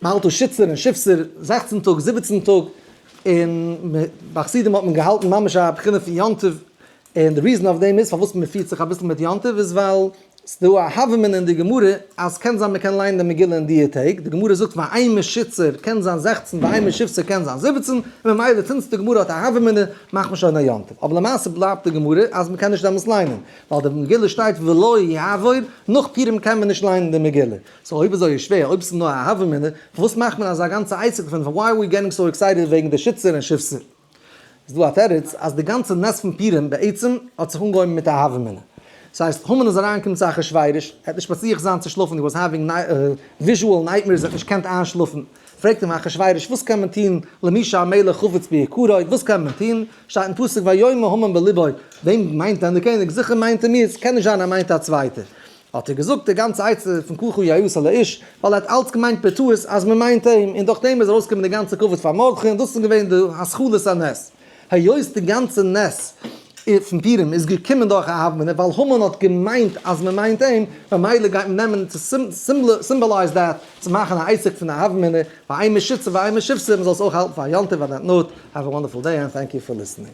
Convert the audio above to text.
מ'האלט דא שיתסר און שיבסר, 16 טאג, 17 טאג, און ביי חסידים האט מען געהאלטן ממש א בחינה פון יום טוב, און די reason אויף דעם איז פארוואס מען פירט זיך אביסל מיט יום טוב איז ווייל ס'דא א הוה אמינא אין די גמרא אז קען זיין מ'קען ליינען די מגילה אין דיע טעג, די גמרא זאגט ואימא שיתסר קען זיין 16 ואימא שיבסר קען זיין 17, און ממילא since די גמרא האט א הוה אמינא מאכט מען שוין א יום טוב, אבער למעשה בלייבט די גמרא אז מ'קען נישט דעמאלס ליינען, ווייל די מגילה שטייט ולא יעבור, נאך פורים קען מען נישט ליינען די מגילה. so אויב אזוי איז שווער, אויב ס'איז נאר א הוה אמינא, פארוואס מאכט מען אזא גאנצע עסק דערפון, why are we getting so excited וועגן די שיתסר און שיבסר? איז דא א תירוץ אז די גאנצע נס פון פורים בעצם האט זיך אנגעהויבן מיט א הוה אמינא. ס'הייסט, המן איז אריינגעקומען צו אחשורוש, ער האט נישט מצליח זיין צו שלאפן, he was having visual nightmares, ער האט נישט געקענט איינשלאפן. פרעגט אים אחשורוש, וואס קען מען טון למי שהמלך חפץ ביקרו, וואס קען מען טון? שטייט אין פסוק ויאמר המן בלבו, וועם מיינט דען דער קעניג? זיכער מיינט ער מיר, ס'קען נישט זיין ער מיינט א צווייטער. האט ער געזאגט די גאנצע עצה פון ככה יעשה לאיש, ווייל ער האט אלץ געמיינט בטעות אז מען מיינט אים, און דורך דעם איז ארויסגעקומען די גאנצע כבוד פאר מרדכי, און דאס איז געווען די התחלת הנס. היות די גאנצע נס פון פורים איז געקומען דורך א הוה אמינא, ווייל המן האט געמיינט אז מען מיינט אים, ממילא גייט מען נעמען צו symbolize that, צו מאכן א עסק פון א הוה אמינא, ואימא שיתסר ואימא שיבסר, מען זאל עס אויך האלטן פאר א יום טוב, on that note, have a wonderful day and thank you for listening.